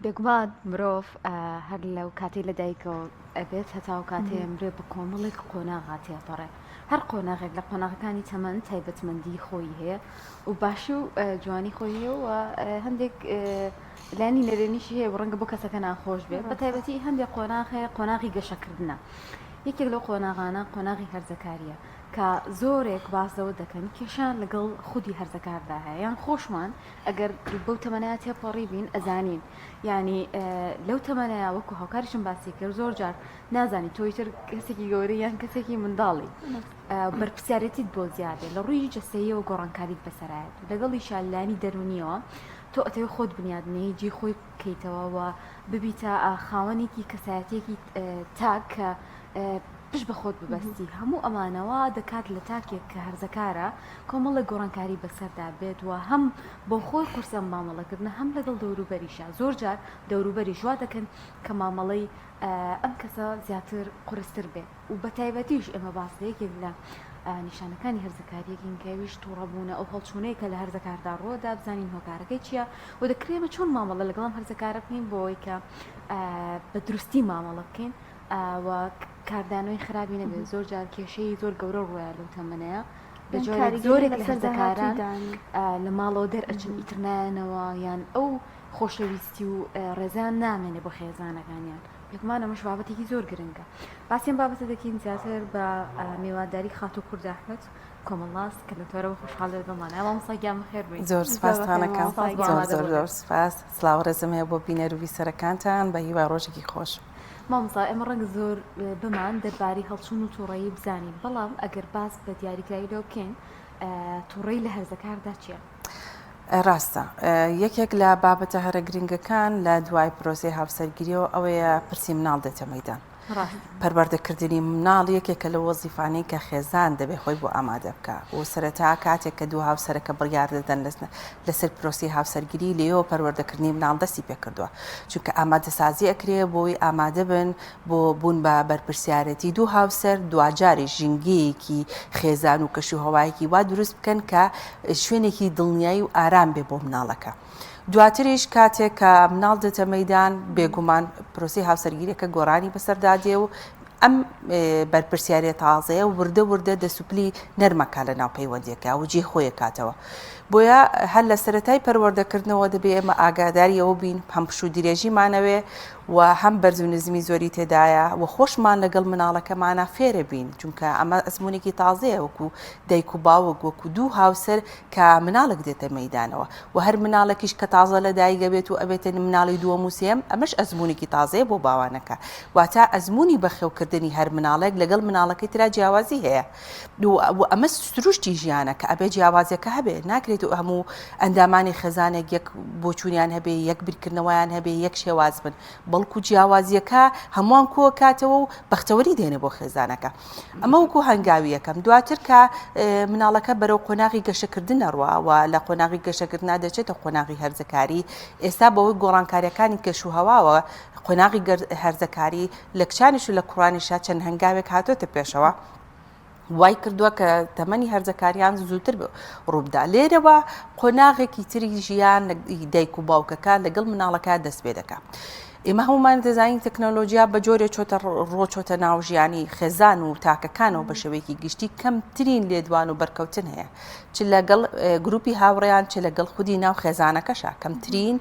بێگومان مرۆڤ هەر لەو کاتەی لە دایکەوە ئەبێت هەتاو کاتێ ئەمرێ بە کۆمەڵێک قۆناغا تێپەڕێ هەر قۆناغێک لە قۆناغەکانی تەمەن تایبەتمەندی خۆی هەیە و باشی و جوانی خۆی هەیە و هەندێک لانی نەرێنیشی هەیە و ڕەنگە بۆ کەسەکە ناخۆش بێت بە تایبەتی هەندێک قۆناغ هەیە قۆناغی گەشەکردنە یەکێک لەو قۆناغانە قۆناغی هەرزەکاریە کە زۆرێک باس لەوە دەکەن کێشان لەگەڵ خودی هەرزەکاردا هەیە یان خۆشمان ئەگەر بەو تەمەنەیا تێپەڕی بین ئەزانین یعنی لەو تەمەنەیا وەکو هاوکاریشم باسی کرد زۆر جار نازانی تۆی تر کەسێکی گەورە یان کەسێکی منداڵی بەرپسیارەتیت بۆ زیادێ لە ڕووی جەستەیەوە گۆڕانکاریت بەسەرایەت لەگەڵیشا لانی دەرونیەوە تۆ ئەتەوێ خۆت بنیادنێی جێی خۆی بکەیتەوە و ببیتە خاوەنێکی کەسایەتێکی تاک کە پشت بە خۆت ببەستی هەموو ئەمانە وا دەکات لە تاکێک کە هەرزەکارە کۆمەڵێک گۆڕانکاری بەسەردا بێت و هەم بۆ خۆی قورسە ئەم مامەڵەکردنە هەم لەگەڵ دەوروبەریشا زۆر جار دەوروبەریش وا دەکەن کە مامەڵەی ئەم کەسە زیاتر قورستر بێ و بە تایبەتیش ئێمە باس لە یەکێک لە نیشانەکانی هەرزەکاریەکین کە ئەویش توڕەبوونە ئەو هەڵچوونەیە کە لە هەرزەکاردا ڕووەدا بزانین هۆکارەکەی چییە و دەکرێ ئێمە چۆن مامەڵە لەگەڵ ئەم هەرزەکارە بکەین بۆ ئەوەی کە بە دروستی مامەڵە بکەین و کاردانەوەی خراپی نەبێت زۆر جار کێشەی زۆر گەورە ڕوویە لەو تەمەنەیە بە جۆرێک زۆرێک لە هەرزەکاران لە ماڵەوە دەرئەچن ئیتر نایەنەوە یان ئەو خۆشەویستی و ڕێزیان نامێنێ بۆ خێزانەکانیان بێگومان ئەمەش بابەتێکی زۆر گرنگە باسی ئەم بابەتە دەکەین زیاتر بە میوانداری خاتوو کورد ئەحمەد کۆمەڵناس کە لە تۆرەوە خۆشحاڵ لەگەڵمان مامۆستا گیان بەخێر بێی زۆر سپاستانەکەم زۆر زۆر زۆر سپاس سڵاو ڕێزم هەیە بۆ بینەر و بیسەرەکانتان بە هیوای ڕۆژێکی خۆش. مامۆستا ئێمە ڕەنگە زۆر بمان دەربارەی هەڵچوون و توڕەیی بزانین بەڵام ئەگەر باس بە دیاریکراوی لەوە بکەین توڕەیی لە هەرزەکاردا چییە؟ ڕاستە یەکێک لە بابەتە هەرە گرنگەکان لە دوای پرۆسەی هاوسەرگیریەوە ئەوەیە پرسی مناڵ دێتە مەدان. پەروەردەکردنی مناڵ یەکێکە لەو وەزیفانەی کە خێزان دەبێ خۆی بۆ ئامادە بکا و سەرەتا کاتێک کە دوو هاوسەرەکە بڕیار دەدەن لەسەر پرۆسەی هاوسەرگیری لێیەوە پەروەردەکردنی مناڵ دەستی پێکردووە چونکە ئامادەسازی ئەکرێ بۆی ئامادە بن بۆ بوون بە بەرپرسیارەتی دوو هاوسەر دواجاری ژینگەیەکی خێزان و کەش و هەوایەکی وا دروست بکەن کە شوێنێکی دڵنیایی و ئارام بێ بۆ مناڵەکە. دواتریش کاتێک کە مناڵ دێتە مەیدان بێگومان پرۆسی هاوسەرگیریەکە گۆڕانی بەسەردا دێ و ئەم بەرپرسیارە تازەیە وردە وردە دەسوپلی نەرمەکە لە ناو پەیوەندیەکە و جێ خۆی کاتەوە. بۆیە هەر لە سەتای پەروەردەکردنەوە دەبێ ئێمە ئاگاداری ئەوە بین هەم پشوو درێژیمانەوێ و هەم بەرز و نزمی زۆری تێدایە و خۆشمان لەگەڵ مناڵەکەمانە فێرە بین چونکە ئەمە ئەزمونێکی تازەیە وەکو دایک و باوک وەکو دوو هاوسەر کە مناڵێک دێتە مەیدانەوە و هەر مناڵێکیش کە تازە لە دایک ئەبێت و ئەبێتە مناڵی دووەم و سێیەم ئەمەش ئەزموونێکی تازەیە بۆ باوانەکە واتە ئەزموونی بەخێوکردنی هەر مناڵێک لەگەڵ مناڵەکەی ترا جیاوازی هەیە و ئەمە سروشتی ژیانە کە ئەبێ جیاوازیەکە هەبێ ناکرێت و هەموو ئەندامانی خێزانێک یەک بۆچوونیان هەبێ یەک بیرکردنەوەیان هەبێ یەک شێواز بن بەڵکو جیاوازیەکە هەمووان کۆکاتەوە و بەختەوەری دێنێ بۆ خێزانەکە. ئەمە وەکو هەنگاوی یەکەم دواتر کە مناڵەکە بەرەو قۆناغی گەشەکردن ئەڕوا و لە قۆناغی گەشەکردنا دەچێتە قۆناغی هەرزەکاری ئێستا بەوەی گۆڕانکاریەکانی کەش و هەواوە قۆناغی هەرزەکاری لە کچانیش و لە کوڕانیشا چەند هەنگاوێک هاتۆتە پێشەوە وای کردووە کە تەمەنی هەرزەکاریان زووتر ڕووبدا لێرەوە قۆناغێکی تری ژیان دایک و باوکەکە لەگەڵ مناڵەکە دەست پێ دەکا. ئێمە هەموومان دەزانین تەکنەلۆجیا بە جۆرێ چۆتە ڕۆچۆتە ناو ژیانی خێزان و تاکەکانەوە بە شێوەیەکی گشتی کەمترین لێدوان و بەرکەوتن هەیە چ لەگەڵ گروپی هاوڕێیان چ لەگەڵ خودی ناو خێزانەکەشە کەمترین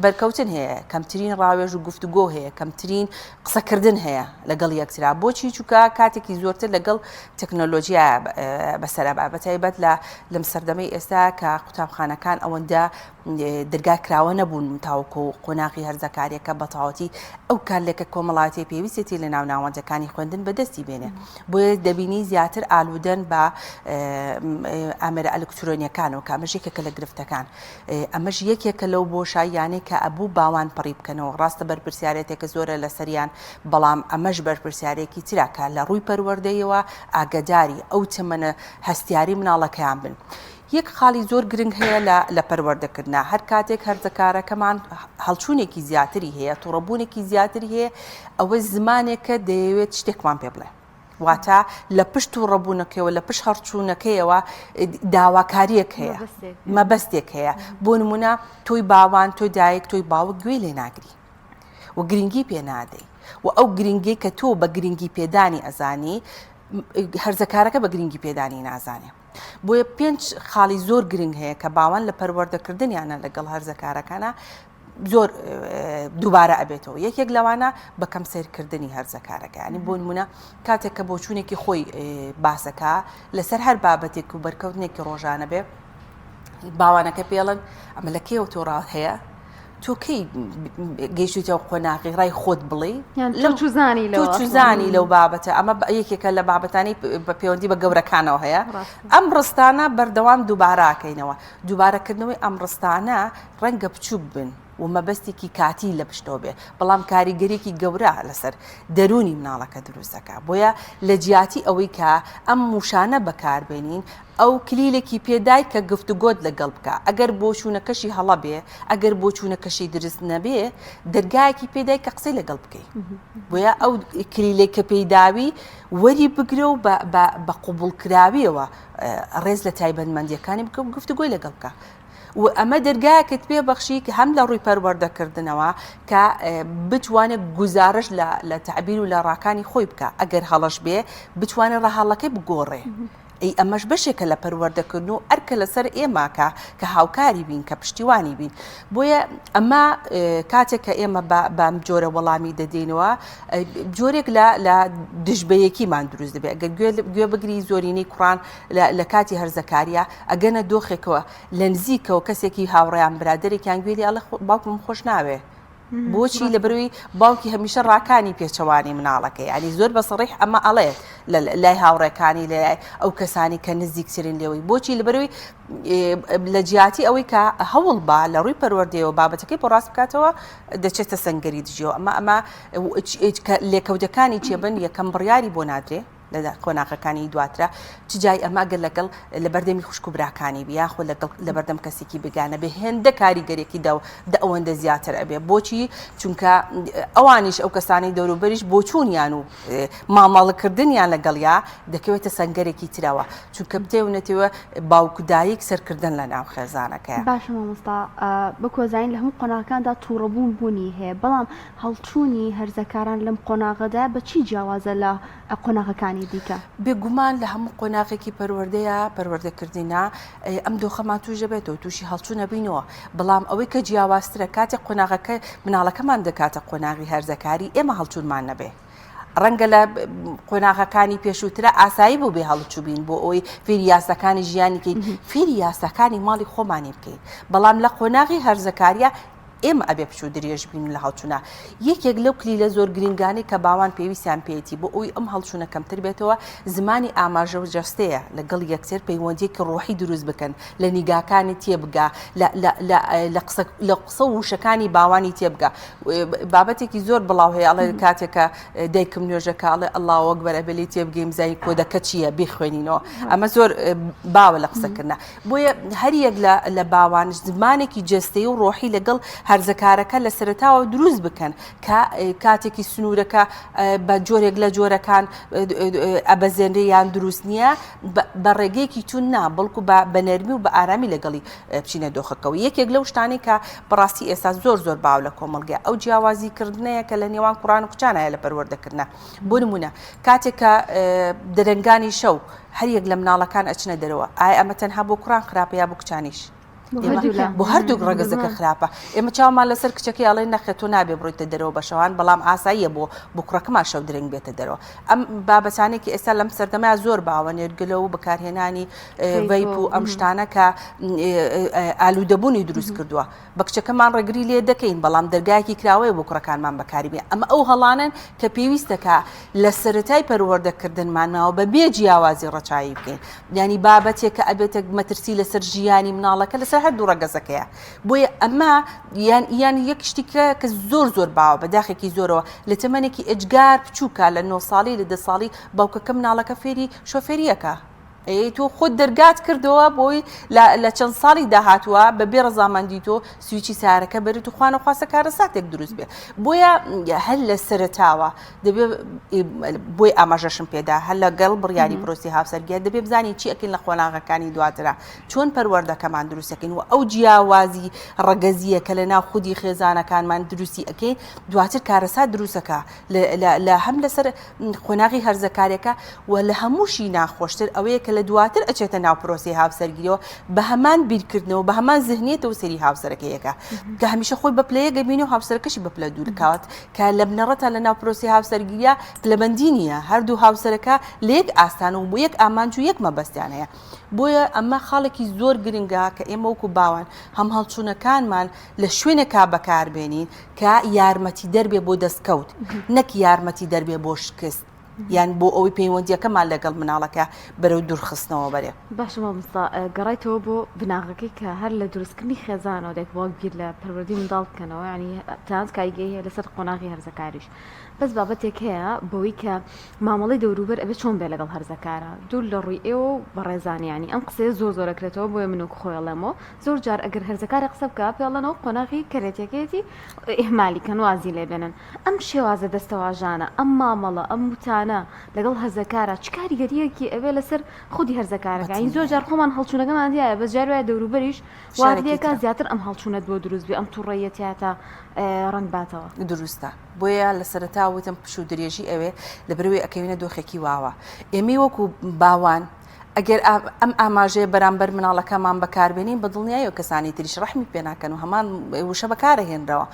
بەرکەوتن هەیە کەمترین ڕاوێژ و گفتوگۆ هەیە کەمترین قسەکردن هەیە لەگەڵ یەکترا بۆچی چووکە کاتێکی زۆرتر لەگەڵ تەکنەلۆجیا بەسەرە بە تایبەت لە لەم سەردەمەی ئێستا کە قوتابخانەکان ئەوەندە دەرگا کراوە نەبوون تاوەکو قۆناغی هەرزەکاریەکە بەتەواوەتی ئەو کارلێکە کۆمەڵایەتیە پێویستێتی لە ناو ناوەندەکانی خوێندن بەدەستی بێنێ بۆیە دەبینی زیاتر ئالوودەن بە ئامێرە ئەلکترۆنیەکانەوە کە ئەمەش یەکێکە لە گرفتەکان ئەمەش یەکێکە لەو بۆشاییانەی کە ئەبوو باوان پڕی بکەنەوە ڕاستە بەرپرسیارێتێکە زۆرە لەسەریان بەڵام ئەمەش بەرپرسیارێکی ترە کە لە ڕووی پەروەردەیەوە ئاگەداری ئەو تەمەنە هەستیاری مناڵەکەیان بن یەک خاڵی زۆر گرنگ هەیە لە لە پەروەردەکردنا هەر کاتێک هەرزەکارەکەمان هەڵچوونێکی زیاتری هەیە توڕەبوونێکی زیاتری هەیە ئەوە زمانێکە دەیەوێت شتێکمان پێ بڵێ واتە لە پشت تووڕەبوونەکەیەوە لە پشت هەڵچوونەکەیەوە داواکاریەک هەیە مەبەستێک هەیە بۆ نمونە تۆی باوان تۆی دایک تۆی باوک گوێی لێ ناگری. و گرنگی پێ نادەی و ئەو گرنگی کە تۆ بە گرنگی پێدانی ئەزانی هەرزەکارەکە بە گرنگی پێدانی نازانێ. بۆیە پێنج خاڵی زۆر گرنگ هەیە کە باوان لە پەروەردەکردنیانە لەگەڵ هەرزەکارەکانە زۆر دووبارە ئەبێتەوە یەکێک لەوانە بە کەم سیرکردنی هەرزەکارەکە ینی بۆ نمونە کاتێک کە بۆچوونێکی خۆی باسەکە لەسەر هەر بابەتێک و بەرکەوتنێکی ڕۆژانە بێ باوانەکە پێڵن ئەمە لە کێوە تۆ ڕاوت هەیە تۆ کەی گەیشتویتە ئەو قۆناغی ڕای خۆت بڵێی لەم چوزانی تۆ چوزانی لەو بابەتە ئەمە یەکێکە لە بابەتانی بە پەیوەندی بە گەورەکانەوە هەیە ئەم ڕستانە بەردەوام دووباراکەینەوە دووبارەکردنەوەی ئەم ڕستانە ڕەنگە بچووک بن و مەبەستێکی کاتی لە پشتەوە بێ بەڵام کاریگەرێکی گەورە لەسەر دەروونی مناڵەکە دروستەکە بۆیە لە جیاتی ئەوەی کە ئەم وشانە بەکاربێنین ئەو کلیلێکی پێدای کە گفتوگۆت لەگەڵ بکا، ئەگەر بۆچوونەکەشی هەڵە بێ، ئەگەر بۆچوونەکەشی درست نەبێ، دەرگایەکی پێدای کە قسەی لەگەڵ بکەی. بۆیە ئەو کلیلێک کە پێی داوی وەری بگرە و بە قوبوڵکراویەوە ڕێز لە تایبەتمەندیەکانی بکە و گفتوگۆی لەگەڵ بکە. و ئەمە دەرگایەکت پێ بەخشی کە هەم لە ڕووی پەروەردەکردنەوە کە بتوانێت گوزارش لە تەعبیر و لە ڕاکانی خۆی بکە ئەگەر هەڵەش بێ بتوانێت ڕەهەڵەکەی بگۆڕێ. ئەی ئەمەش بەشێکە لە پەروەردەکردن و ئەرکە لەسەر ئێمە کە کە هاوکاری بین کە پشتیوانی بین بۆیە ئەمە کاتێک کە ئێمە بەم جۆرە وەڵامی دەدەینەوە جۆرێک لە لە دژبەیەکیمان دروست دەبێت ئەگەر گوێ بگری زۆرینەی کوڕان لە کاتی هەرزەکاریە ئەگەنە دۆخێکەوە لە نزیکەوە کەسێکی هاوڕێیان برادێکیان گوێ لێ ئەڵێ باوکم خۆش ناوێ بۆچی لەبەرئەوەی باوکی هەمیشە ڕاکانی پێچەوانی مناڵەکەی ینی زۆر بە سەڕیح ئەمە ئەڵێت لە لای هاوڕێکانی لە لای ئەو کەسانی کە نزیکترین لێوەی بۆچی لەبەرئەوەی لە جیاتی ئەوەی کە هەوڵ با لە ڕووی پەروەردەیەوە بابەتەکەی بۆ ڕاست بکاتەوە دەچێتە سەنگەری دژیەوە ئەمە ئەمە لێکەوتەکانی چێبن یەکەم بڕیاری بۆ نادرێ لە قۆناغەکانی دواترا چ جای ئەمە گەر لەگەڵ لەبەردەمی خوشک و براکانی بی یاخۆ لەگەڵ لەبەردەم کەسێکی بگانە بێ هێندە کاریگەرێکی دە دە ئەوەندە زیاتر ئەبێ بۆچی چونکە ئەوانیش ئەو کەسانی دەوروبەریش بۆچوونیان و مامەڵەکردنیان لەگەڵیا دەکەوێتە سەنگەرێکی ترەوە چونکە بتێ و نەتەوە باوک و دایک سەرکردن لە ناو خێزانەکەیە. باشە مامۆستا بە کۆزانین لە هەموو قۆناغەکاندا توڕەبوون بوونی هەیە بەڵام هەڵچوونی هەرزەکاران لەم قۆناغەدا بە چی جیاوازە لە قۆناغەکانی دیکە؟ بێگومان لە هەموو قۆناغێکی پەروەردەیە پەروەردەکردنە ئەم دۆخەمان توش دەبێتەوە تووشی هەڵچوون ئەبینەوە بەڵام ئەوەی کە جیاوازترە کاتێک قۆناغەکە مناڵەکەمان دەکاتە قۆناغی هەرزەکاری ئێمە هەڵچوونمان نەبێ ڕەنگە لە قۆناغەکانی پێشووترە ئاسایی بوو بێ هەڵچوبین بۆ ئەوەی فێری یاساکانی ژیانی کەین فێری یاساکانی ماڵی خۆمانی بکەین بەڵام لە قۆناغی هەرزەکاریە ئێمە ئەبێ پشوو درێژ بین لە هەڵچوونە. یەکێک لەو کلیلە زۆر گرینگانەی کە باوان پێویستیان پێیەتی بۆ ئەوی ئەم هەڵچوونە کەمتر بێتەوە، زمانی ئاماژە و جەستەیە، لەگەڵ یەکتر پەیوەندییەکی ڕۆحی دروست بکەن، لە نیگاکانی تێبگا، لە لە لە لە قسە لە قسە و وشەکانی باوانی تێبگا. بابەتێکی زۆر بڵاو هەیە ئەڵێ کاتێک کە دایکم نوێژەکە ئەڵێ ئەڵڵاهو ئەکبەر ئەبێ لێی تێبگەین بزانین کۆدەکە چییە بیخوێنینەوە. ئەمە زۆر باوە لە قسەکردنا. بۆیە هەریەک لە لە باوان زمانێکی جەستەیی و ڕۆحی لەگەڵ هەرزەکارەکە لە سەرەتاوە دروست بکەن کە کاتێکی سنوورەکە بە جۆرێک لە جۆرەکان ئەبەزێنرێ یان دروست نییە بە ڕێگەیەکی تون نا بەڵکو بە بە نەرمی و بە ئارامی لەگەڵی بچینە دۆخەکەەوە یەکێک لەو شتانەی کە بەڕاستی ئێستا زۆر زۆر باو لە کۆمەڵگە ئەو جیاوازی کردنەیە کە لە نێوان کوڕان و کچانایە لە پەروەردەکردە بۆ نمونە کاتێک کە درەنگانی شەو هەریەک لە مناڵەکان ئەچنە دەرەوە ئایا ئەمە تەنها بۆ کوڕان خراپە یا بۆ کچانیش؟ بۆ هەردووک ڕەگەزەکە خراپە ئێمە چاومان لەسەر کچەکەی ئەڵێ نەخێت تۆ نابێ بڕۆیتە دەرەوە بە شەوان بەڵام ئاساییە بۆ بۆ کوڕەکەمان شەو درەنگ بێتە دەرەوە ئەم بابەتانێکی ئێستا لەم سەردەمە زۆر باوە نێرگلە و بەکارهێنانی vape و ئەم شتانە کە ئالوودەبوونی دروست کردووە بە کچەکەمان ڕێگری لێ دەکەین، بەڵام دەرگایەکی کراوەیە بۆ کوڕەکانمان بەکاری بێنین. ئەمە ئەو هەڵانەن کە پێویستە کە لە سەرەتای پەروەردەکردنمانەوە بە بێ جیاوازی ڕەچاوی بکەین. یانی بابەتێک کە ئەبێتە مەترسی لەسەر ژیانی مناڵەکە لەسەر هەردوو ڕەگەزەکەیە. بۆیە ئەمە یان یان یەک شتی کە کە زۆر زۆر باوە بە داخێکی زۆرەوە لە تەمەنێکی ئێجگار بچووکە لە نۆ ساڵی لە دە ساڵی باوکەکە مناڵەکە فێری شۆفێرییەکە. ئەی تۆ خۆت دەرگات کردەوە بۆی لە چەند ساڵی داهاتووە بە بێ ڕەزامەندی تۆ سویچی سارەکە بەرێت و خوانەخواستە کارەساتێک دروست بێ بۆیە هەر لە سەرەتاوە دەبێ بۆی ئاماژەشم پێدا هەر لەگەڵ بڕیاری پرۆسی هاوسەرگیە دەبێ بزانین چی ئەکەین لە قۆناغەکانی دواترا چۆن پەروەردەکەمان دروستەکەین و ئەو جیاوازی ڕەگەزیە کە لە ناو خودی خێزانەکانمان دروستی ئەکەین دواتر کارەسات دروستەکە لە هەم لەسەر قۆناغی هەرزەکاریەکە و لە هەمووشی ناخۆشتر ئەوەیە کە لە دواتر ئەچێتە ناو پرۆسەی هاوسەرگیریەوە بە هەمان بیرکردنەوە بە هەمان زهنیەتەوە سەیری هاوسەرەکەی ئەکا کە هەمیشە خۆی بە پلەیەک ئەبینێ و هاوسەرەکەشی بە پلە دوور کات کە لە بنەڕەتا لە ناو پرۆسەی هاوسەرگیریە پلەبەندی نییە هەردوو هاوسەرەکە لە یەک ئاستان و بۆ یەک ئامانج و یەک مەبەستیان هەیە بۆیە ئەمە خاڵێکی زۆر گرنگە کە ئێمە وەکو باوان هەم هەڵچوونەکانمان لە شوێنێکا بەکاربێنین کە یارمەتیدەر بێ بۆ دەستکەوت نەک یارمەتیدەر بێ بۆ شکست یان بۆ ئەوەی پەیوەندیەکەمان لەگەڵ مناڵەکە بەرەو دوورخستنەوە بەرێ. باشە مامۆستا گەڕایتەوە بۆ بناغەکەی کە هەر لە دروستکردنی خێزانەوە دایک باوک بیر لە پەروەردەی منداڵ بکەنەوە یانی تەنانەت کاریگەری هەیە لەسەر قۆناغی هەرزەکاریش بەس بابەتێک هەیە بەوەی کە مامەڵەی دەوروبەر ئەبێ چۆن بێ لەگەڵ هەرزەکارە دوور لە ڕووی ئێوە و بەڕێزان یانی ئەم قسەیە زۆر زۆر ئەکرێتەوە بۆیە من وەک خۆی ئەڵێمەوە زۆر جار ئەگەر هەرزەکارێ قسە بکا پێ ئەڵێن ئەو قۆناغی کەرێتیەکەیەتی ئیهمالی کەن وازی لێ بێنن ئەم شێوازە دەستەواژانە ئەم مامەڵە ئەم وتانە لەگەڵ هەرزەکارا چ کاریگەریەکی ئەبێ لەسەر خودی هەرزەکارەکە یانی زۆر جار خۆمان هەڵچوونەکەمان دیایە بەس جار وایە دەوروبەریش وات لێکا زیاتر ئەم هەڵچوونەت بۆ دروست بێ ئەم توڕەییە تیاتا ڕەنگ باتەوە. دروستە بۆیە لە سەرەتا وتم پشوو درێژی ئەوێ لەبەرئەوەی ئەکەوینە دۆخێکی واوە ئێمەی وەکو باوان ئەگەر ئەم ئاماژەیە بەرامبەر مناڵەکەمان بەکاربێنین بە دڵنیایەوە کەسانی تریش ڕەحمی پێ ناکەن و هەمان وشە بەکارەهێنرەوە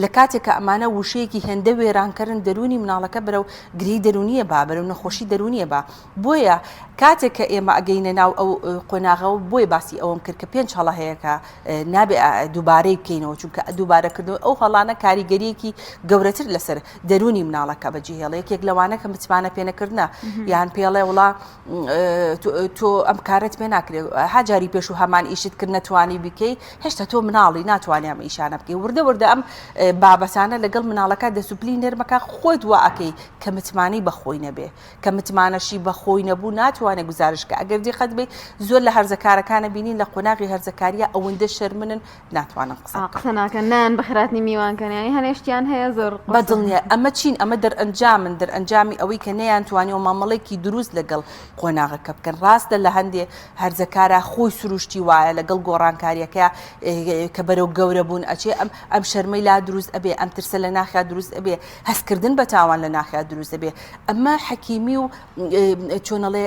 لە کاتێک کە ئەمانە وشەیەکی هێندە وێرانکەرن دەروونی مناڵەکە بەرەو گرێی دەروونیە با بەرەو نەخۆشی دەروونیە با بۆیە کاتێک کە ئێمە ئەگەینە ناو ئەو قۆناغە و بۆیە باسی ئەوەم کرد کە پێنج هەڵە هەیە کە نابێ دووبارەی بکەینەوە چونکە دووبارەکردنەوەی ئەو هەڵانە کاریگەریەکی گەورەتر لەسەر دەروونی مناڵەکە بەجێهێڵێ یەکێک لەوانە کە متمانە پێنەکردنە یان پێڵێ وڵا تۆ ئەم کارت پێ ناکرێت ها جاری پێش و هەمان ئیشت کرد نەتوانی بکەی هێشتا تۆ مناڵی ناتوانانی ئەم ئیشانە بکەی وردە وردە ئەم بابەتانە لەگەڵ مناڵەکە دەسوپلی نەرمەکە خۆت وا ئەەکەی کە متمانەی بەخۆی نەبێ کە متمانەشی بەخۆی نەبوو ناتوانێت گوزارشکە ئەگەر دیقەت بێ زۆر لە هەرزەکارەکانە بینین لە قۆناغی هەرزەکاریە ئەوەندە شەرمنن ناتوانن قسە بکەن. قسە ناکەن نایەن بەخێرهاتنی میوان کەن یانی هەنێ شتیان هەیە زۆر قورسە. بەدڵنیای ئەمە چین ئەمە دەرئەنجامن دەرئەنجامی ئەوەی کە نەیانتوانیوە مامەڵەیەکی دروست لەگەڵ قۆناغەکە بکەن ڕاستە لە هەندێ هەرزەکارا خۆی سروشتی وایە لەگەڵ گۆڕانکاریەکە کە بەرەو گەورە بوون ئەچێ ئەم ئەم شەرمەی لا دروست ئەبێ ئەم ترسە لە ناخیا دروست ئەبێ هەستکردن بە تاوان لە ناخیا دروست ئەبێ ئەمە حەکیمی و چۆنەڵێ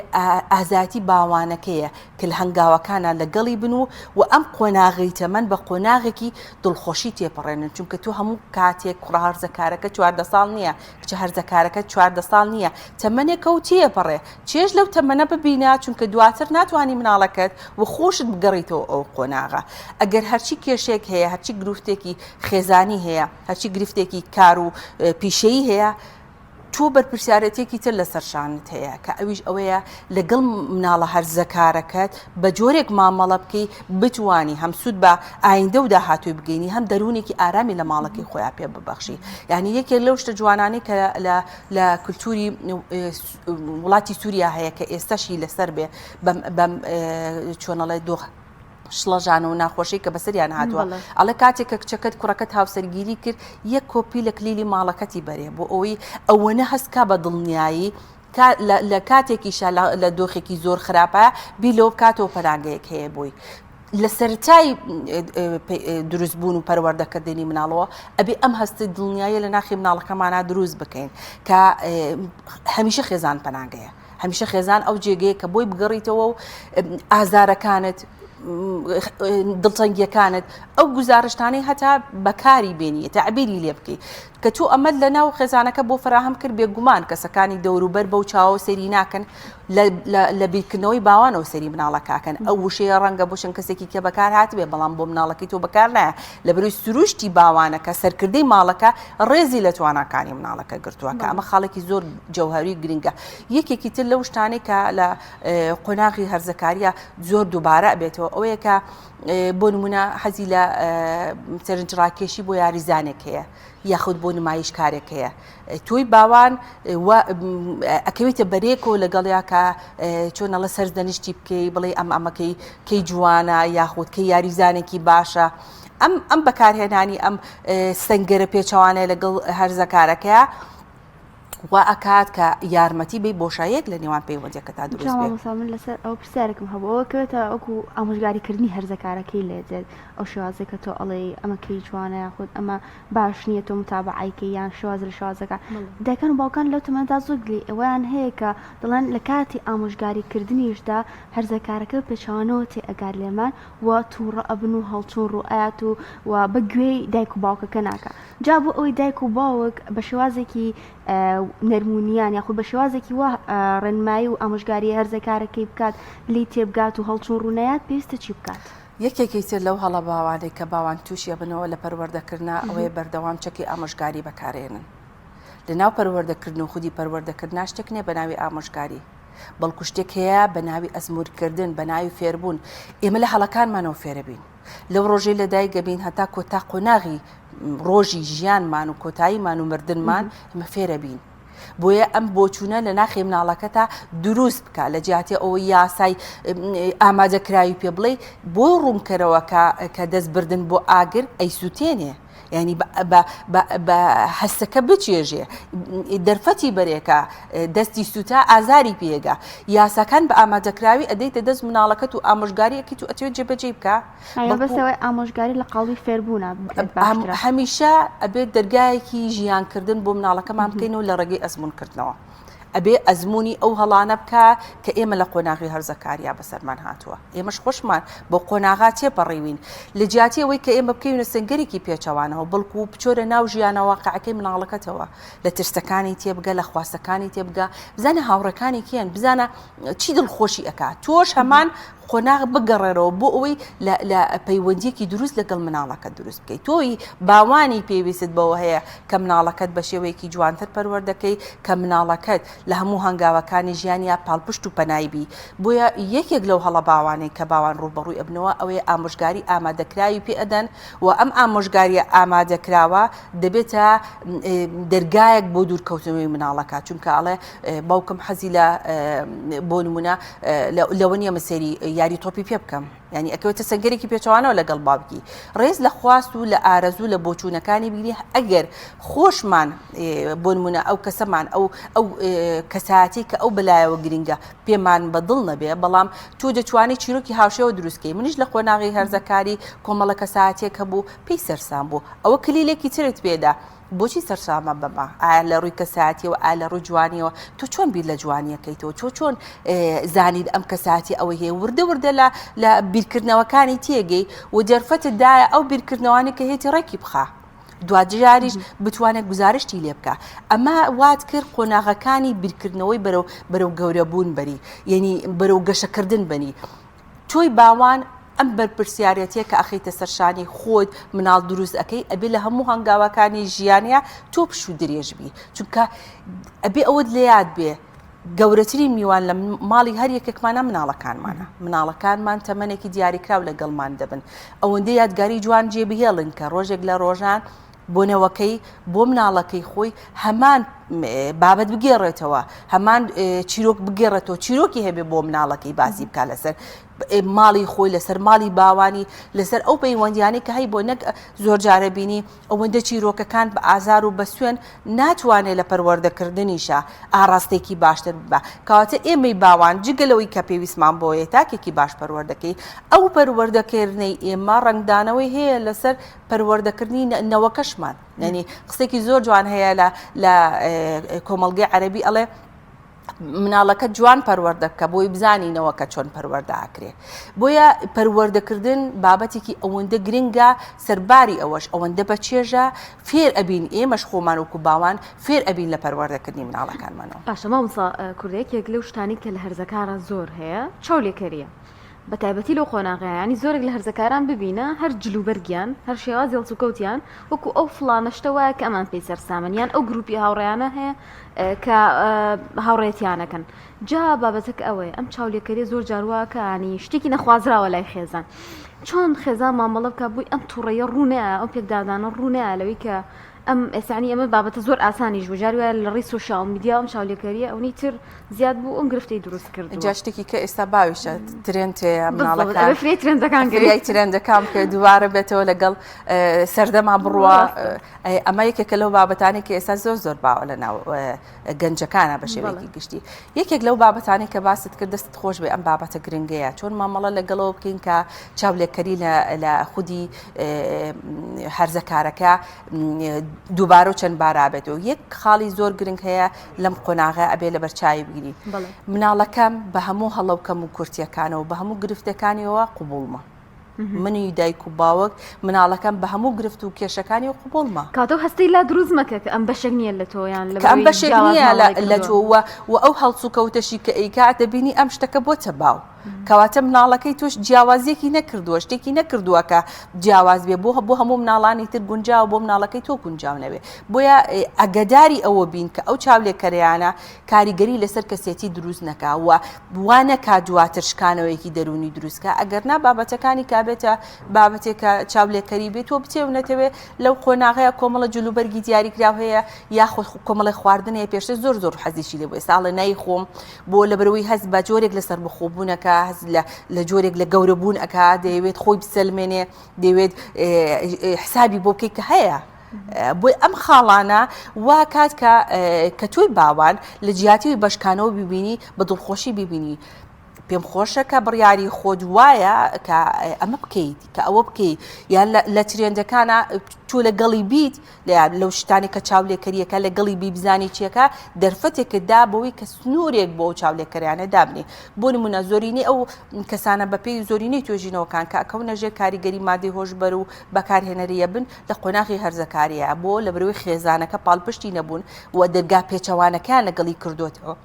ئازایەتی باوانەکەیە کە لە هەنگاوەکانا لەگەڵی بن و و ئەم قۆناغەی تەمەن بە قۆناغێکی دڵخۆشی تێپەڕێنن چونکە تۆ هەموو کاتێک کوڕە هەرزەکارەکە 14 ساڵ نییە کچە هەرزەکارەکە 14 ساڵ نییە تەمەنێکە و تێپەڕێ چێژ لەو تەمەنە ببینە چونکە دواتر ناتوانانی مناڵەکەت و خۆشت بگەڕیتەوە ئەو قۆناغە ئەگەر هەرچی کێشێک هەیە هەرچی گرفتێکی خێزانی هەیە هەرچی گرفتێکی کار و پیشەیی هەیە تۆ بەرپرسیارێتیەکی تر لەسەر شانت هەیە کە ئەویش ئەوەیە لەگەڵ مناڵە هەرزەکارەکەت بە جۆرێک مامەڵە بکەی بتوانی هەم سوود بە ئایندە و داهاتووی بگەینی هەم دەروونێکی ئارامی لە ماڵەکەی خۆیان پێ ببەخشی یعنی یەکێک لەو شتە جوانانەی کە لە لە کولتوری وڵاتی سووریا هەیە کە ئێستاشی لەسەر بێ بەم بەم چۆنەڵێ دۆخ شڵەژان و ناخۆشی کە بەسەریان هاتووە ئەڵێ کاتێک کە کچەکەت کوڕەکەت هاوسەرگیری کرد یەک کۆپی لە کلیلی ماڵەکەتی بەرێ بۆ ئەوەی ئەوەنە هەستکا بە دڵنیایی لە کاتێکیشا لە دۆخێکی زۆر خراپە بیر لەوە بکاتەوە پەناگەیەک هەیە بۆی. لە سەرەتای دروستبوون و پەروەردەکردنی مناڵەوە ئەبێ ئەم هەستی دڵنیایە لە ناخی مناڵەکەمانە دروست بکەین کە هەمیشە خێزان پەناگەیە. هەمیشە خێزان ئەو جێگەیە کە بۆی بگەڕیتەوە و ئازارەکانت دڵتەنگیەکانت ئەو گوزارشتانەی هەتا بەکاری بێنی تەعبیری لێ بکەیت کە تۆ ئەمەت لە ناو خێزانەکە بۆ فراهەم کرد بێگومان کەسەکانی دەوروبەر بەو چاوە سەیری ناکەن لە بیرکردنەوەی باوانەوە سەیری مناڵەکەکەن ئەو وشەیە ڕەنگە بۆ چەند کەسێکی کە بەکار هاتبێ بەڵام بۆ مناڵەکەی تۆ بەکار نایە لە بەروی سروشتی باوانەکە سەرکردەی ماڵەکە ڕێزی لە تواناکانی مناڵەکە گرتووە کە ئەمە خاڵێکی زۆر جەوهەری گرنگە یەکێکی تر لەو شتانەی کە لە قۆناغی هەرزەکاریە زۆر دووبارە ئەبێتەوە ئەوەیە کە بۆ نمونە حەزی لە سەرنجڕاکێشی بۆ یاریزانێک هەیە. یاخود بۆ نمایش کارێک هەیە تۆی باوان ئەکەویتە بەرێکەوە لەگەڵیا کە چۆن ئەڵە سەرزەنشتی بکەی بڵێ ئەم ئەمەکەی کەی جوانە یاخود کە یاریزانێکی باشە ئەم ئەم بەکارهێنانی ئەم سنگەرە پێچەوانەیە لەگەڵ هەرزەکارەکەیە وا ئەکات کە یارمەتی بەی بۆشاییەک لە نێوان پەیوەندیەکەتا دروست بێت. مامۆستا من لەسەر ئەو پرسیارێکم هەبوو ئەوە کەوێتە وەکو ئامۆژگاری کردنی هەرزەکارەکەی لێ دێت ئەو شێوازەی کە تۆ ئەڵێی ئەمە کەی جوانە یاخود ئەمە باش نییە تۆ متابەعەی کەی یان شێواز لە شێوازەکان دایکان و باوکان لەو تەمەنەدا زۆر گلەی ئەوەیان هەیە کە دەڵێن لە کاتی ئامۆژگاری کردنیشدا هەرزەکارەکە بە پێچەوانەوە تێ ئەگات لێمان و تووڕە ئەبن و هەڵچوون ڕووئەیات و و بە گوێی دایک و باوکەکە ناکا جا بۆ ئەوەی دایک و باوک بە شێوازێکی نەرمونیان یاخود بە شێوازێکی وا ڕێنمایی و ئامۆژگاری هەرزەکارەکەی بکات لێی تێبگات و هەڵچوون ڕوونەیات پێویستە چی بکات؟ یەکێکی تر لەو هەڵە باوانەی کە باوان تووشی ئەبنەوە لە پەروەردەکردنا ئەوەیە بەردەوام چەکی ئامۆژگاری بەکارێنن. لە ناو پەروەردەکردن و خودی پەروەردەکردنا شتێک نییە بە ناوی ئامۆژگاری، بەڵکو شتێک هەیە بە ناوی ئەزموونکردن، بە ناوی فێربوون. ئێمە لە هەڵەکانمانەوە فێرەبین. لەو ڕۆژەی لە دایک ئەبین هەتا کۆتا قۆناغی ڕۆژی ژیانمان و کۆتاییمان و مردنمان ئێمە فێرەبین. بۆیە ئەم بۆچوونە لە ناخی مناڵەکەتا دروست بکە لە جیاتی ئەوەی یاسای ئامادەکراوی پێ بڵێ بۆی ڕوونکەرەوە کە کە دەست بردن بۆ ئاگر ئەیسووتێنێ ینی بە هەستەکە بچێژێ دەرفەتی بەرێکە دەستی سووتا ئازاری پێگا یاساکان بە ئامادەکراوی ئەدەیتە دەست مناڵەکەت و ئامۆژگاریەکەیت و ئەتوێت جێبەجێی بکە بەسەوەی ئامۆژگاری لە قاڵبی فێربوونە هەمیشە ئەبێت دەرگایەکی ژیانکردن بۆ مناڵەکەمان بکەینەوە لە ڕێگەی ئەزمونکردنەوە ئەبێ ئەزمموی ئەو هەڵانە بکە کە ئێمە لە قۆناغی هەرزەکاریا بەسەرمان هاتووە ئێمەش خۆشمان بۆ قۆناغا تێپەڕیوین لە جیاتی ئەوەی کە ئێمە بکەوینە سنگەرێکی پێچەوانەوە بەڵکو و بچۆرە ناو ژیانە واقعەکەی مناڵەکەتەوە لە ترسەکانی تێبگە لە خواستەکانی تێبگە بزانە هاوڕێکانی کێن بزانە چی دڵخۆشی ئەکا تۆش هەمان قۆناغ بگەڕێرەوە بۆ ئەوەی لە پەیوەندیەکی دروست لەگەڵ مناڵەکە دروست بکەیت تۆی باوانی پێویستت بەوە هەیە کە مناڵەکەت بە شێوەیەکی جوانتر پەروەردەکەی کە مناڵەکەت لە هەموو هەنگاوەکانی ژیانیا پاڵپشت و پەنای بی بۆیە یەکێک لەو هەڵە باوانەی کە باوان ڕووبەڕووی ئەبنەوە ئەوەیە ئامۆژگاری ئامادەکراوی پێ ئەدەن و ئەم ئامۆژگاریە ئامادەکراوە دەبێتە دەرگایەک بۆ دوورکەوتنەوەی مناڵەکە چونکە ئەڵێ باوکم حەزی لە بۆ نمونە لەوە نییە من سەیری یاری تۆپی پێ بکەم ینی ئەکەوێتە سەنگەرێکی پێچوانەوە لەگەڵ باوکی ڕێز لە خواست و لە ئارەزوو لە بۆچوونەکانی بگری ئەگەر خۆشمان بۆ نمونە ئەو کەسەمان ئەو ئەو کەساتی کە ئەو بەلایەوە گرنگە پێمان بەدڵ نەبێ بەڵام تۆ دەتوانانی چیرۆکی هاوشێوە دروستکەی منیش لە قۆناغی هەرزەکاری کۆمەڵە کەساتێک هەبوو پێی سەرسام بوو ئەوە کلیلێکی ترت پێدا بۆچی سەرسامە بەمە؟ ئایا لە ڕووی کەسایەتیەوە ئایا لە ڕووی جوانیەوە؟ تۆ چۆن بیر لە جوانیەکەیتەوە؟ تۆ چۆن زانیت ئەم کەسایەتی ئەوەی هەیە؟ وردە وردە لە لە بیرکردنەوەکانی تێگەی و دەرفەتت دایە ئەو بیرکردنەوانی کە هێتی ڕێکی بخا. دواجاریش بتوانێت گوزارشتی لێ بکە ئەمە وات کرد قۆناغەکانی بیرکردنەوەی بەرەو بەرەو گەورەبوون بەری یعنی بەرەو گەشەکردن بەنی تۆی باوان ئەم بەرپرسیارێتیە کە ئەخەیتە سەر شانی خۆت مناڵ دروست ئەکەی ئەبێ لە هەموو هەنگاوەکانی ژیانیا تۆ پشوو درێژ بی چونکە ئەبێ ئەوەت لە یاد بێ گەورەترین میوان لە ماڵی هەر یەکێکمانە مناڵەکانمانە مناڵەکانمان تەمەنێکی دیاریکراو لەگەڵمان دەبن ئەوەندە یادگاری جوان جێ بهێڵن کە ڕۆژێک لە ڕۆژان بۆ نەوەکەی بۆ مناڵەکەی خۆی هەمان بابەت بگێڕێتەوە هەمان چیرۆک بگێڕێتەوە چیرۆکی هەبێ بۆ مناڵەکەی باسی بکە لەسەر ماڵی خۆی لەسەر ماڵی باوانی لەسەر ئەو پەیوەندیانەی کە هەی بۆ نەک زۆر جارە بینی ئەوەندە چیرۆکەکان بە ئازار و بە سوێن ناتوانێت لە پەروەردەکردنیشە ئاراستێکی باشتر ببە کەواتە ئێمەی باوان جگە لەوەی کە پێویستمان بۆیە تاکێکی باش پەروەردەکەی ئەو پەروەردەکردنەی ئێمە ڕەنگدانەوەی هەیە لەسەر پەروەردەکردنی نەوەکەشمان یعنی قسێکی زۆر جوان هەیە لە لە کۆمەڵگەی عەربی ئەڵێ مناڵەکە جوان پەروەردە بکە بۆی بزانی نەوەکە چۆن پەروەردە ئەکرێ بۆیە پەروەردەکردن بابەتێکی ئەوەندە گرنگە سەرباری ئەوەش ئەوەندە بە چێژە فێر ئەبین ئێمەش خۆمان وەکو باوان فێر ئەبین لە پەروەردەکردنی مناڵەکانمانەوە. باشە مامۆستا کوردە یەکێک لەو شتانەی کە لە هەرزەکارا زۆر هەیە چاولێکەریە بە تایبەتی لەو قۆناغەیە یانی زۆرێک لە هەرزەکاران ببینە هەر جلوبەرگیان هەر شێوازی هەڵسوکەوتیان وەکو ئەو فڵانە شتە وایە کە ئەمان پێی سەرسامن یان ئەو گروپی هاوڕێیانە هەیە کە هاوڕێتیانەکەن جا بابەتەکە ئەوەیە ئەم چاولێکەریە زۆر جار وا کە ینی شتێکی نەخوازراوە لای خێزان چۆن خێزان مامەڵە بکە بووی ئەم تووڕەیە ڕوونەیە ئەو پێکدادانە ڕوونەیە لەوەی کە. ئەم ئێسانی ئەمە بابەتە زۆر ئاسانیش بوو جاری وایە لە ڕێی سۆشیال میدیا ئەم چاولێکەریە ئەونەی تر زیاد بوو ئەم گرفتەی دروست کردووە. جا شتێکی کە ئێستا باویشە trend هەیە مناڵەکان ئەبێ فریای ترندەکان گرێ فریای ترندەکان بکە دووبارە بێتەوە لەگەڵ سەردەما بڕوا ئەمە یەکێکە لەو بابەتانەی کە ئێستا زۆر زۆر باوە لە ناو گەنجەکانە بە شێوەیەکی گشتی یەکێک لەو بابەتانەی کە باست کرد دەستت خۆش بێ ئەم بابەتە گرنگەیە چۆن مامەڵە لەگەڵەوە بکەین کە چاولێکەری لە خودی هەرزەکارەکە دووبارە و چەند بارابێتەوە یەک خاڵی زۆر گرنگ هەیە لەم قۆناغە ئەبێ لە بەرچوی بگری مناڵەکەم بە هەموو هەڵە و کەم و کورتیەکانەوە بە هەموو گرفتەکانیەوە قوبوڵمە. منی دایک و باوک مناڵەکەم بە هەموو گرفت و کێشەکانی و قوبوڵمە. کاتۆ هەستەی لا دروست مەکە کە ئەم بەشێک نییە لە تۆ یان کە ئەم بەشێک نییە لە تۆ و ئەو هەڵسوکەوتەشی کە ئەیکات دەبینی ئەم شتەکە بۆتە باو. کەواتە مناڵەکەی تۆش جیاوازیەکی نەکردووە شتێکی نەکردووە کە جیاواز بێ بۆ بۆ هەموو مناڵانی تر گونجاوە بۆ مناڵەکەی تۆ گونجاو نەبێ بۆیە ئەگەداری ئەوە بین کە ئەو چاولێکەرەیانە کاریگەری لەسەر کەسێتی دروست نەکا و وا نەکا دواتر شکانەوەیەکی دەروونی دروست کا ئەگەر نا بابەتەکانی کابێتە بابەتێک کە چاولێکەری بێت تۆ بچێ و نەتەوێ لەو قۆناغەیە کۆمەڵە جلوبەرگی دیاریکراو هەیە یاخود کۆمەڵی خواردن هەیە پێشتر زۆر زۆر حەزیشی لێ بوو ئێستا ئەڵێ نایخۆم بۆ لەبەرەوەی هەست بە جۆرێک لە سەربەخۆبوونەکە هەست لە لە جۆرێک لە گەورەبوون ئەکا دەیەوێت خۆی بسەلمێنێ دەیەوێت حسابی بۆ بکەیت کە هەیە بۆی ئەم خاڵانە وا کات کە کە تۆی باوان لە جیاتی بەشکانەوە ببینی بە دڵخۆشی ببینی پێم خۆشە کە بڕیاری خۆت وایە کە ئەمە بکەیت کە ئەوە بکەیت یان لە ترێندەکانە تۆ لەگەڵی بیت لەیان لەو شتانی کە چاولێکەریەکە لەگەڵی بی بزانی چیەکە دەرفەتێکت دا بەوەی کە سنوورێک بۆ ئەو چاولێکەریانە دابنێ بۆ نمونە زۆرینەی ئەو کەسانە بەپێی زۆرینەی توێژینەوەکان کە ئەکەونە ژێر کاریگەری مادەی هۆشبەر و بەکارهێنەریە بن لە قۆناغی هەرزەکاریە بۆ لەبەرەوەی خێزانەکە پاڵپشتی نەبوون و دەرگا پێچەوانەکەیان لەگەڵی کردوتەوە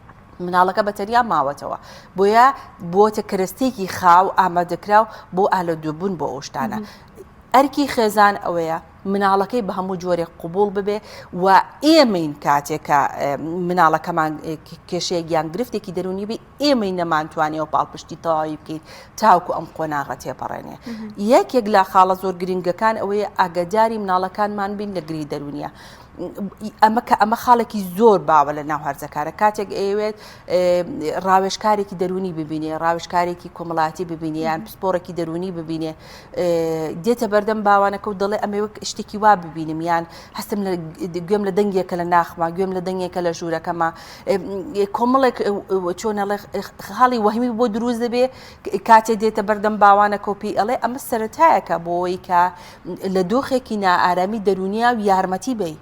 مناڵەکە بە تەنیا ماوەتەوە بۆیە بۆتە کەرەستێکی خاو ئامادەکراو بۆ ئالۆدوبوون بۆ ئەو شتانە ئەرکی خێزان ئەوەیە مناڵەکەی بە هەموو جۆرێک قوبوڵ ببێ و ئێمەین کاتێک کە مناڵەکەمان کێشەیەک یان گرفتێکی دەرونی بێ ئێمەی نەمانتوانیەوە پاڵپشتی تەواوی بکەین تاوکو ئەم قۆناغە تێپەڕێنێ یەکێک لە خاڵە زۆر گرنگەکان ئەوەیە ئاگاداری مناڵەکانمان بین لە گری دەرونیە ئەمە کە ئەمە خاڵێکی زۆر باوە لە ناو هەرزەکارە کاتێک ئەیەوێت ڕاوێژکارێکی دەرونی ببینێ ڕاوێژکارێکی کۆمەڵاتی ببینێ یان پسپۆڕێکی دەرونی ببینێ دێتە بەردەم باوانەکە و دەڵێ ئەمێ وەک شتێکی وا ببینم یان هەستم لە گوێم لە دەنگێکە لە ناخما گوێم لە دەنگێکە لە ژوورەکەما کۆمەڵێک چۆنەڵێ خاڵی وەهمی بۆ دروست دەبێ کاتێ دێتە بەردەم باوانەکە و پێی ئەڵێ ئەمە سەتایەکە بۆی کە لە دۆخێکی نائارامی دەروونیا و یارمەتی بی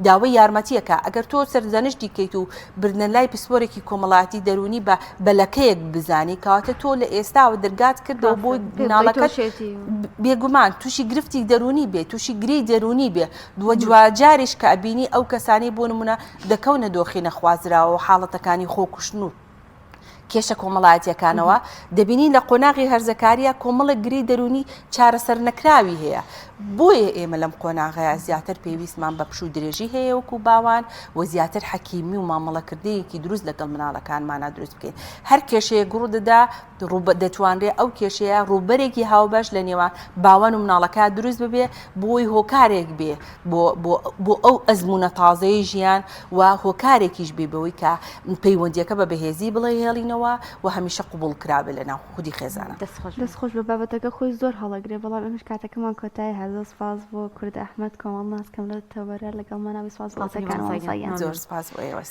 داوای یارمەتیەکە ئەگەر تۆ سەرزەنشتی کەیت و بردنە لای پسپۆرێکی کۆمەڵایەتی دەروونی بە بەلەکەیەک بزانی کەواتە تۆ لە ئێستاوە دەرگات کردەوە بۆ مناڵەکەت بێگومان تووشی گرفتی دەروونی بێ تووشی گرێی دەروونی بێ دووە جواجاریش کە ئەبینی ئەو کەسانی بۆ نمونە دەکەونە دۆخی نەخوازراوە و حاڵەتەکانی خۆکوشتن و کێشە کۆمەڵایەتیەکانەوە دەبینین لە قۆناغی هەرزەکاریە کۆمەڵێک گری دەرونی چارەسەر نەکراوی هەیە بۆیە ئێمە لەم قۆناغەیە زیاتر پێویستمان بە پشوو درێژی هەیە وەکو باوان و زیاتر حەکیمی و مامەڵەکردنێکی دروست لەگەڵ مناڵەکانمانە دروست بکەین هەر کێشەیە گوڕ دەدا دەتوانرێ ئەو کێشەیە ڕووبەرێکی هاوبەش لە نێوان باوان و مناڵەکە دروست ببێ بۆی هۆکارێک بێ بۆ ئەو ئەزمونە تازەی ژیان و هۆکارێکیش بێ بەوەی کە پەیوەندیەکە بە بەهێزی بڵێ هێڵینەوە و هەمیشە قبوڵ کرابێ لە ناو خودی خێزانە. دەست خۆش دەست خۆش بە بابەتەکە خۆی زۆر هەڵەگرێ بەڵام ئێمەش کاتەکەمان کۆتایی هات زۆر سپاس بۆ کورد ئەحمەد کۆمەڵناس کەم لە تەوەرە لەگەڵمانابی سپاس بۆ قسەکانت مامۆستا گیان. زۆر سپاس بۆ ئێوە.